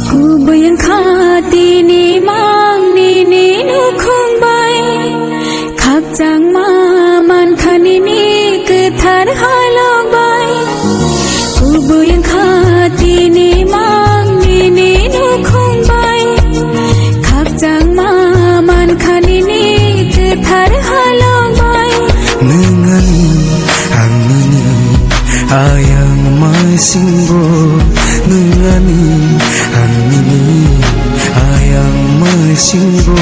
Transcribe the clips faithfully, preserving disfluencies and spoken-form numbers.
Kubui wngkha tini mang nini nukhung bai, khakchangma mankha nini kwthar halok bai. Kubui wngkha tini mang nini nukhung bai, khakchangma mankha nini kwthar halok bai. Nwng ani, ang nini, ayang maisingo. Nwng ani, ang nini, ayang maisingo.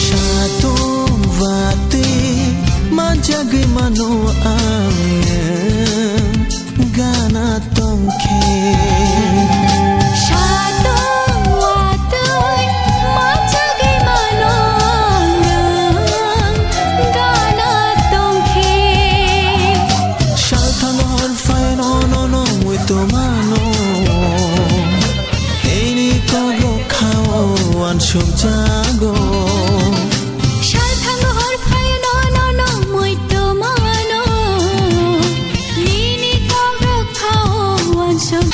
Satung watwi manjagwi mano ang nwng gana tongkhe. Satung watwi manjagwi mano ang nwng gana tongkhe. Salthango hor phaino nono muitu mano. Nini kok rok khao uansukjago. Salthango hor phaino nono muitu mano. Nini kok rok khao uansuk.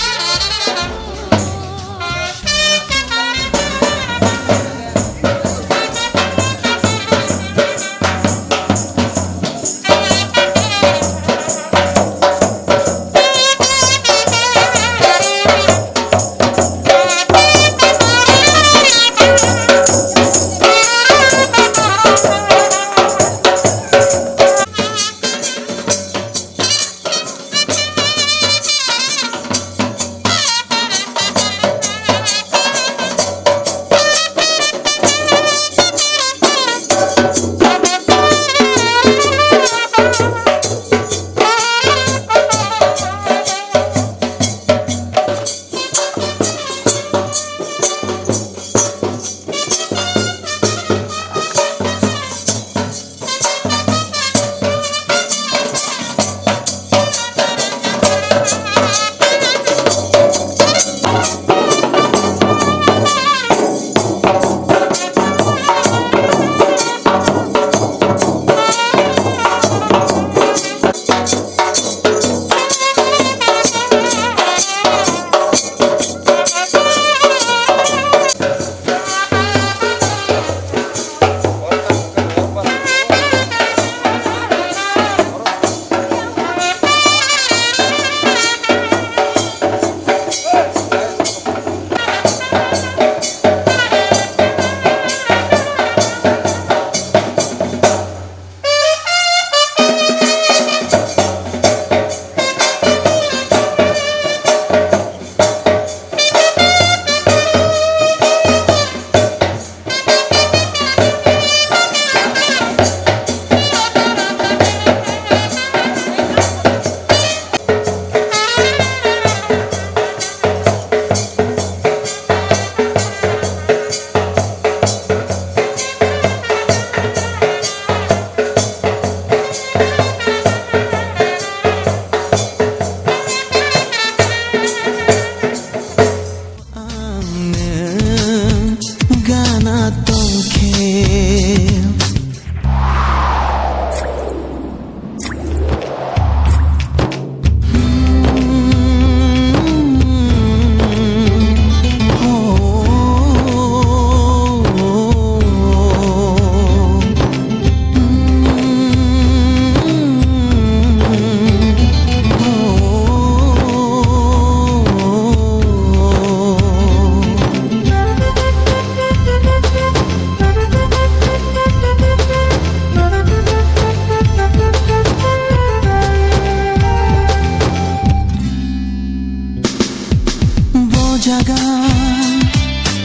Jaga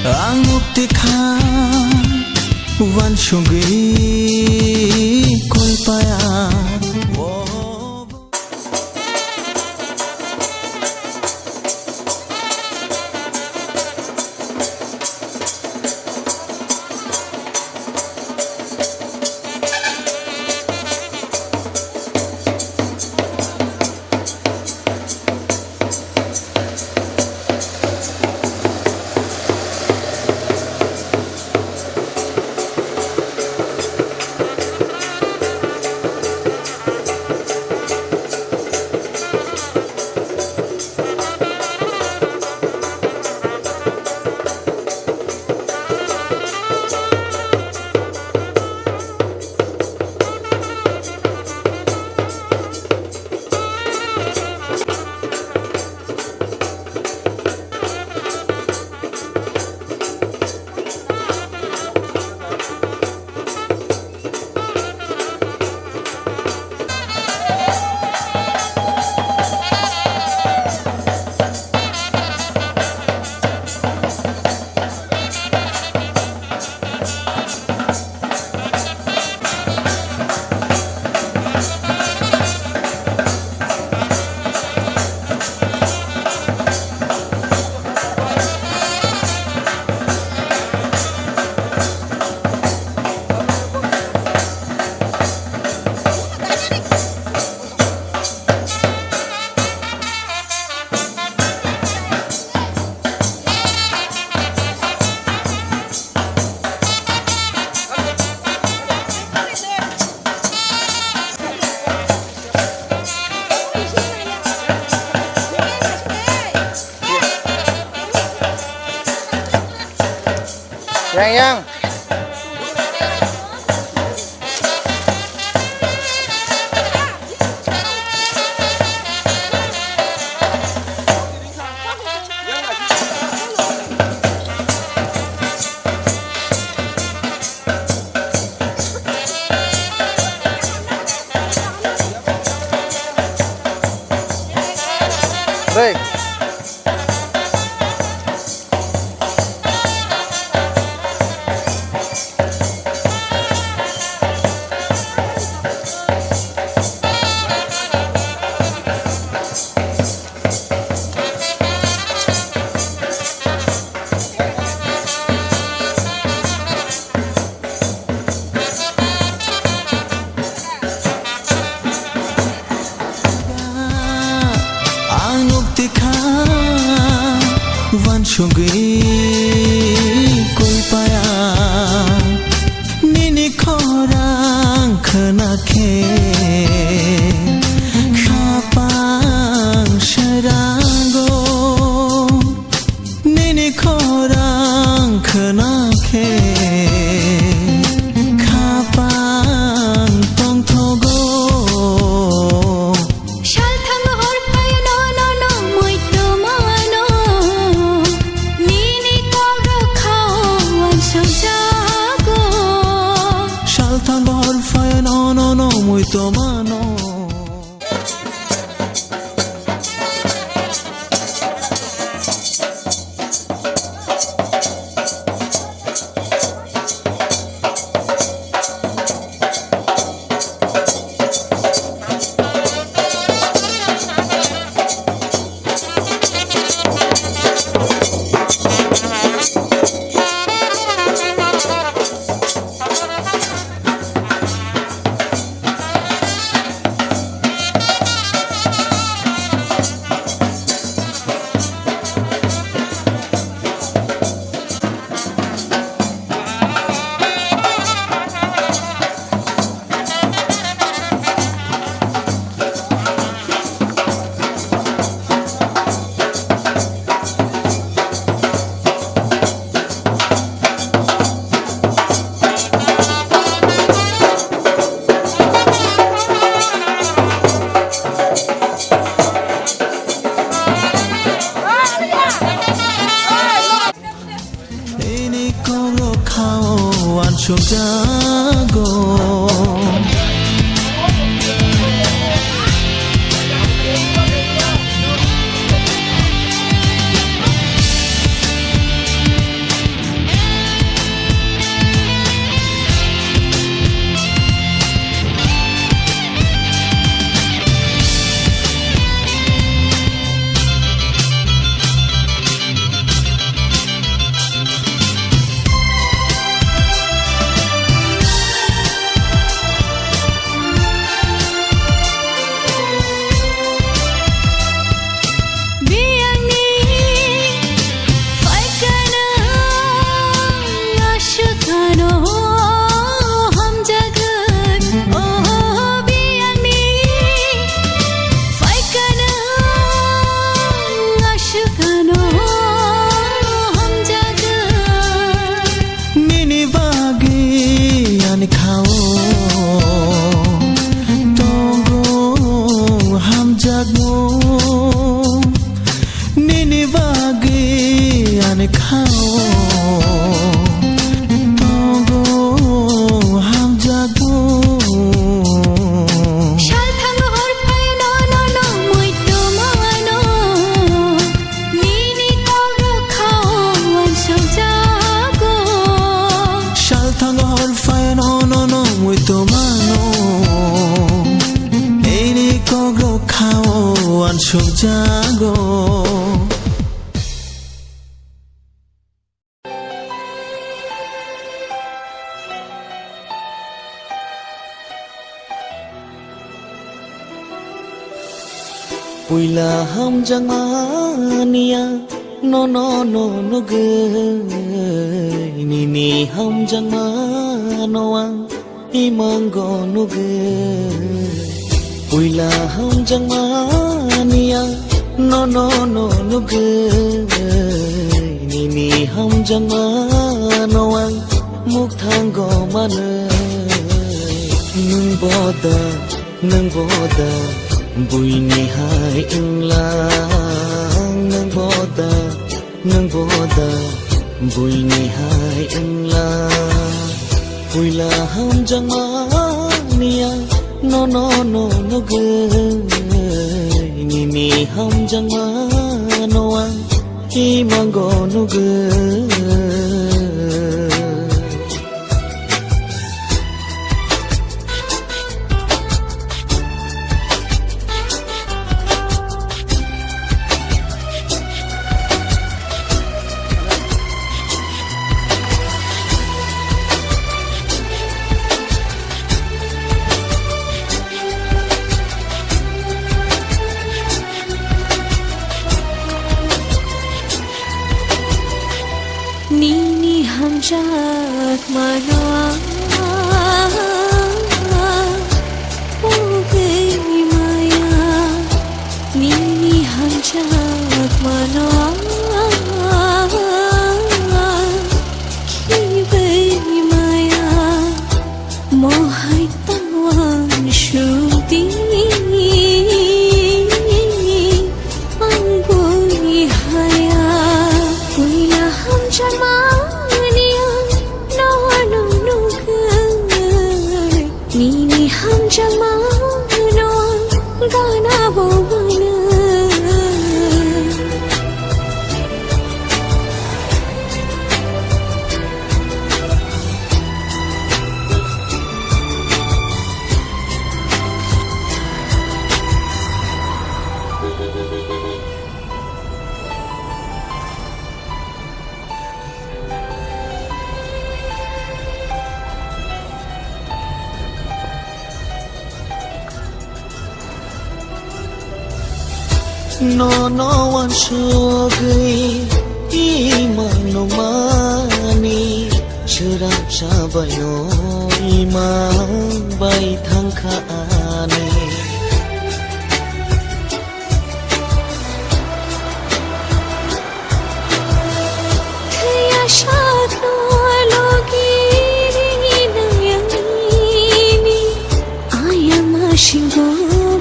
ang mukti kha, uansugwi koi paya. Yang, yang. Rei. Ang nuk tikha, uansugwi koi paya. Nini khorang khna khe khapang srango. Nini khorang khna khe khapang tongthogo. Salthang hor phaino no no mui tongmano. Nini kok rok khao uansukjago. Salthang hor phaino no no mui tongmano. Ini kok rok khao uansukjago. Khao, togo hamjago. Sal thango hor phai no, no, no, muitu mano. Nini kok rok khao uansuk jago. Sal thango hor phai no, no, no, muitu mano. Nini kok rok khao uansuk jago. Puila hamjakma niya nono no nugwi, nini hamjakma no ang imango nugwi. Puila hamjakma niya nono no nugwi, nini hamjakma no ang mukthango manwi. Nwng boda, nwng boda, buini hai wnglang, nwng boda, nwng boda, buini hai wngla. Puila hamjakma niya nono no nugwi, nini hamjakma no ang imango nugwi. Nini hamjakmano ang ugwi maya. Nini hamjakmano ang khibiwi maya. Mohai tangwang sudi ang bui haya. Puila hamjakmani ang nono nugwi. Nini hamjakmano ang gana bo mano. Nono uansugwi imang nukmani, swrapsa baino imang bai thangkha ani. Thwiya sakno logi rinai ang nini, ayama singo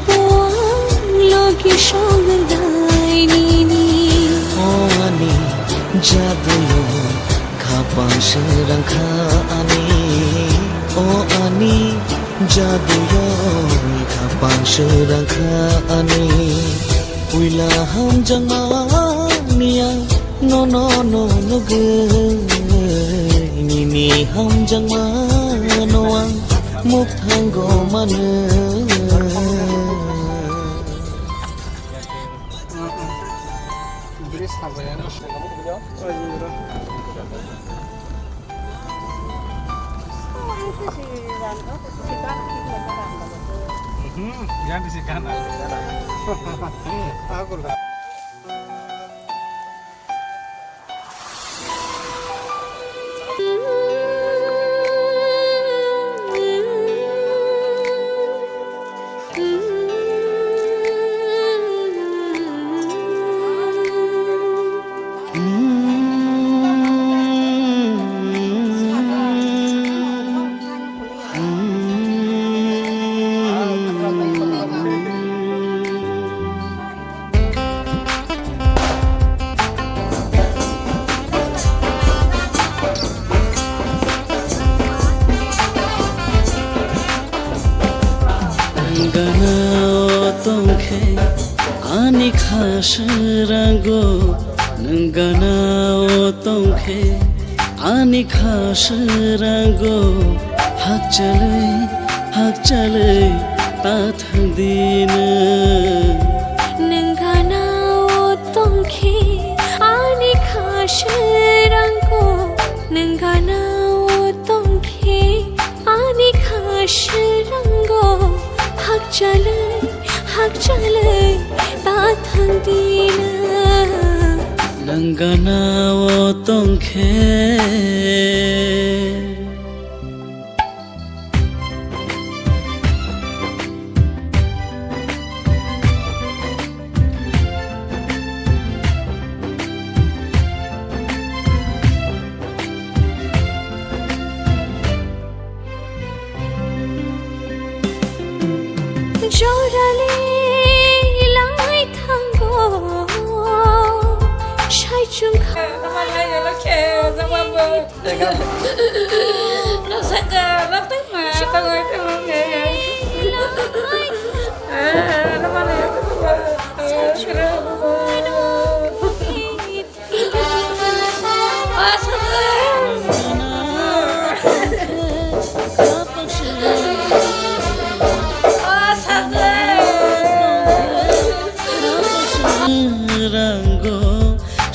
bo ang logi songnai nini. O ani jaduyo khapang srang kha ani, o ani jaduyo khapang srang kha ani. Puila hamjakmani ang nono no nugwi, nini hamjakmano ang mukthango manwi. Ani kha srango nwng gana o tongkhe, ani kha srango hakchalwi, hakchalwi ta thang di nwng. Nwng gana o tongkhe, ani kha srango nwng gana o tongkhe, ani kha srango hakchalwi, hakchalwi ta thang di nwng. Nwng gana o tongkhe. Jorale lai thango, sai chwng kha. Tama lai yolo khe, tama bo. Tega. No saka, no tama, tama, tama, tama. Ah, tama lai yolo, tama. Ah, shira, tama. Rango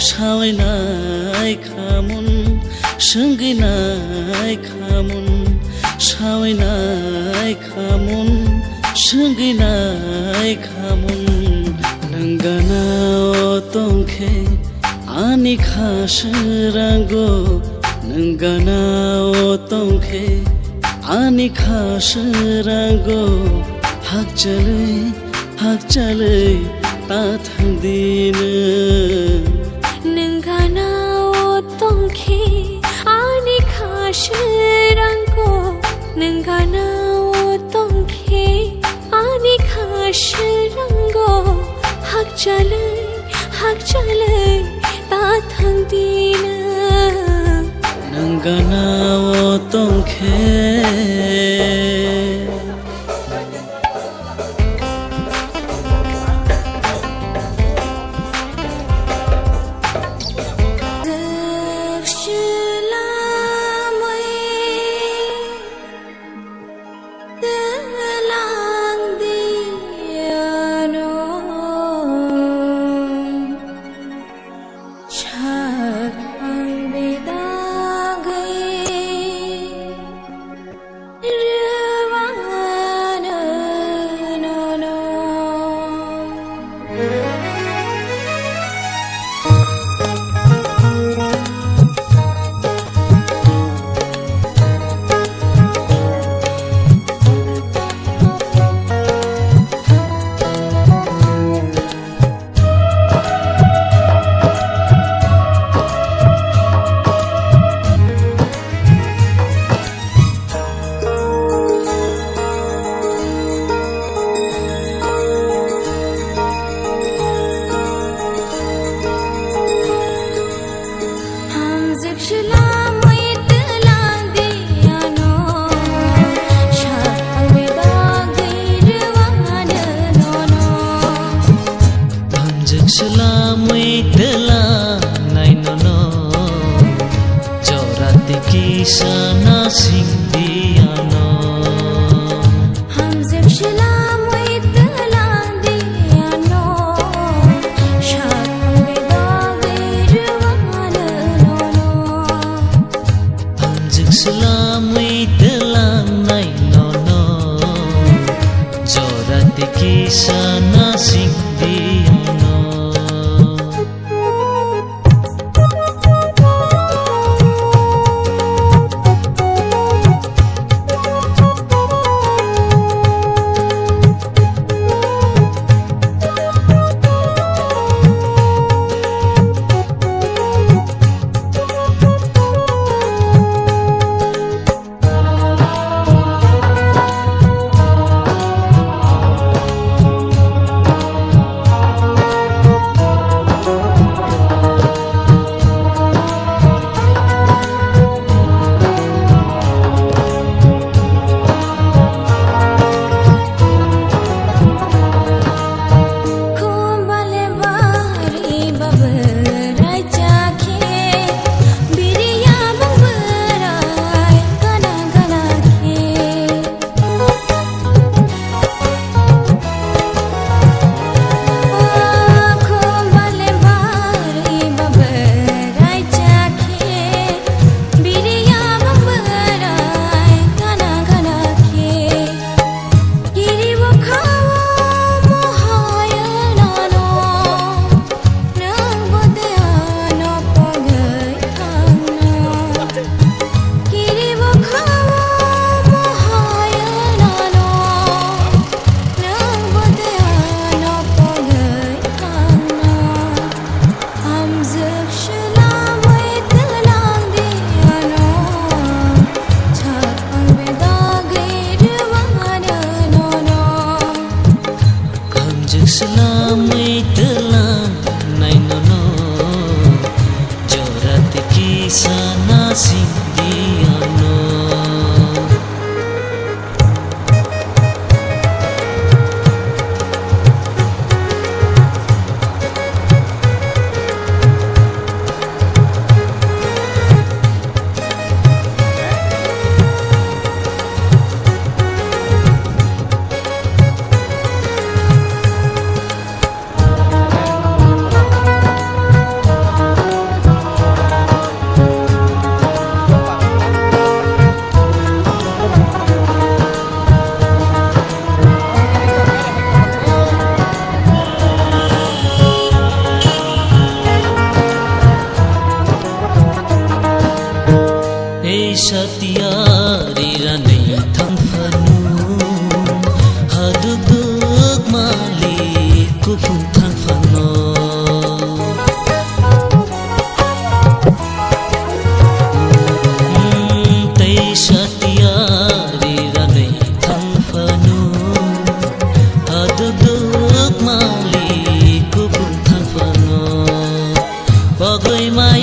sawinai khamun, swngwinai khamun, sawinai khamun, swngwinai khamun, nwng gana o tongkhe, ani kha srango nwng gana o tongkhe, ani kha srango hakchalwi, hakchalwi ta thang di nwng. Nwng gana o tongkhe, ani kha srango nwng gana o tongkhe, ani kha srango hakchalwi, hakchalwi ta thang di nwng. Nwng gana o tongkhe. Hamjwk swlamwi twlang di ano, sakni bagwi rwano nono. Hamjwk swlamwi twlangnai nono, jora twi kisa nasing di ano. Hamjwk swlamwi twlang di ano, sakni bagwi rwano nono. Hamjwk swlamwi twlangnai nono, jora twi kisa nasing di ano.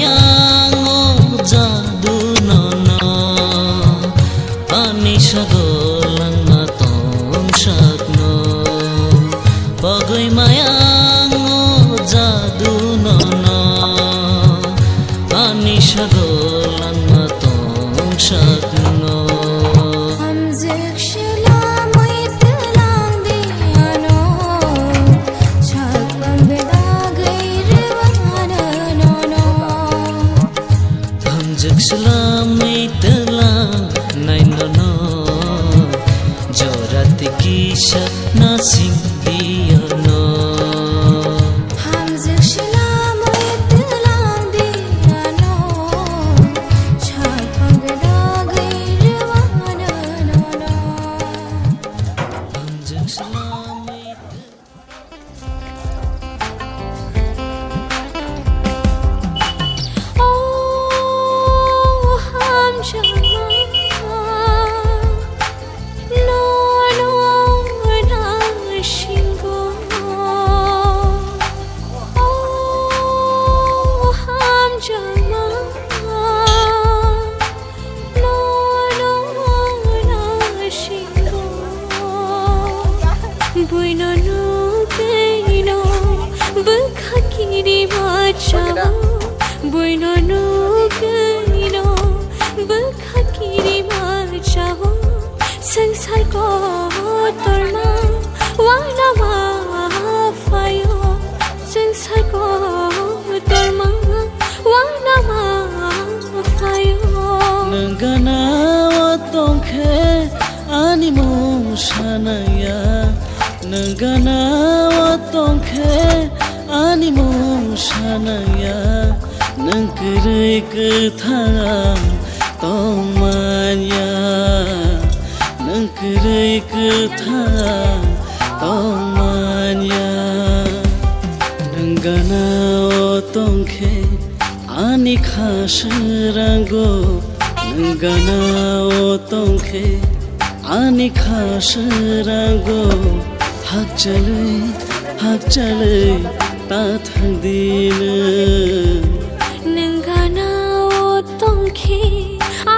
Yango jadu nono, ani sago langma tong sakno. Bagwi mayango jadu nono, ani sago langma tong sakno. Hamjwk slamwi twlang di ano, chakpang bedagwi rwano nono. Hamjwk slamwi twlang nai nono, jora twi kisa nasing di ano. Hamjwk slamwi twlang di ano, chakpang bedagwi rwano nono. Hamjwk slamwi O hamjakma, nono nasingo. O hamjakma, nono nasingo. Buino nugwino bwkha kirima chao. Buino nugwino bwkha kirima chao. Swngchar kotorma uanama phaio. Swngchar kotorma uanama phaio. Nwng gana o tongkhe ani mung sanaya. Nwng gana o tongkhe ani mung sanaya. Nwng kwrwi kwthang tongmanya. Nwng kwrwi kwthang tongmanya. Nwng gana o tongkhe ani kha srango. Nwng gana o tongkhe ani kha srango. Hakchalwi, hakchalwi ta thang di nwng. Nwng gana o tongkhe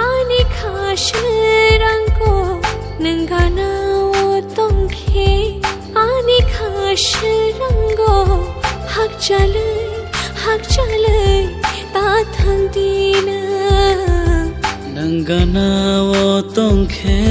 ani kha srango. Nwng gana o tongkhe ani kha srango. Hakchalwi, hakchalwi ta thang di nwng. Nwng gana o tongkhe